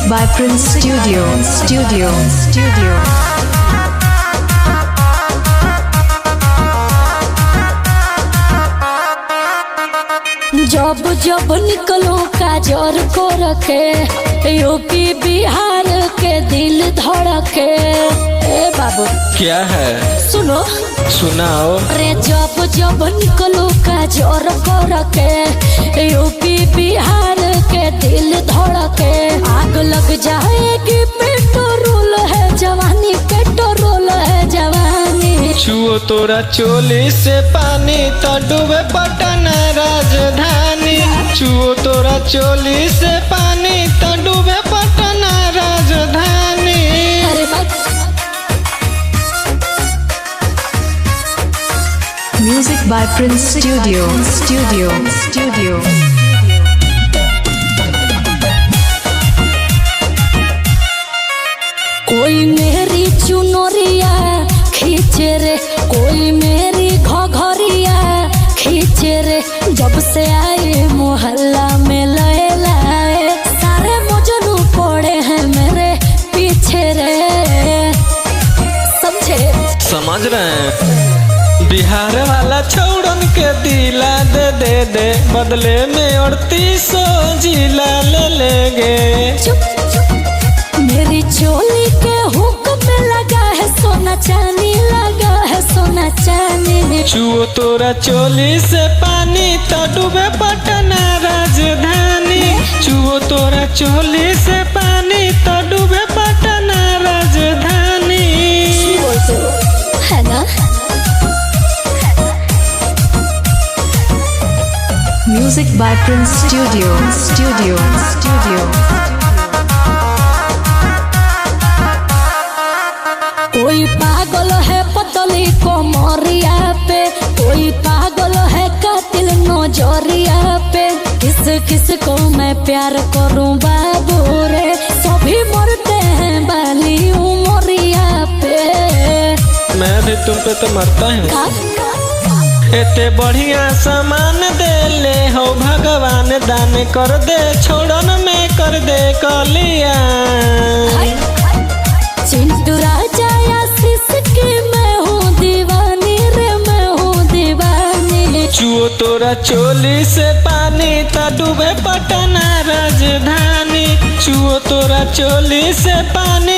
by Prince Studio, Studio, Studio. जब जब निकलो काजर को रखे, यूपी बिहार के दिल धड़के। ए बाबू, क्या है? सुनो। सुनाओ। अरे जब जब निकलो काजर को रखे, यूपी बिहार के दिल धड़के। आग लग जाएगी, पेट्रोल है जवानी, पेट्रोल है जवानी। छुओ तोरा चोली से पानी तो डूबे पटना राजधानी। छुओ तोरा चोली से पानी तो डूबे पटना राजधानी। अरे बाप। Music by Prince Studio, Studio, Studio. कोई मेरी चुनरिया खींचे रे, कोई मेरी घघरिया खींचे रे। जब से आए मोहल्ला में लय लाए, सारे मजनू पड़े हैं मेरे पीछे रे, समझे? समझ रहे हैं। बिहार वाला छौड़न के दिला दे दे दे, बदले में 3800 जिला ले लेंगे। चुप। मेरी चोली के हुक में लगा है सोना चांदी, लगा है सोना चांदी। छुओ तोरा चोली से पानी तो डूबे पटना राजधानी। छुओ तोरा चोली से पानी तो डूबे पटना राजधानी। बोलते हो है ना? Music by Prince Studio, Studio, Studio. कोई पागल है पतली कोमरिया पे, कोई पागल है कातिल नजरिया पे। किस किस को मैं प्यार करूं बाबू रे, सभी मरते हैं बाली उमरिया पे। मैं भी तुम पे तो मरता हूँ। का? एते बढ़िया सामान दे ले हो भगवान, दान कर दे छोड़न में कर दे कलिया। चिंटू राजा आशीष की मैं हूँ दीवानी रे, मैं हूँ दीवानी। छुओ तोरा चोली से पानी तो डूबे पटना राजधानी। छुओ तोरा चोली से पानी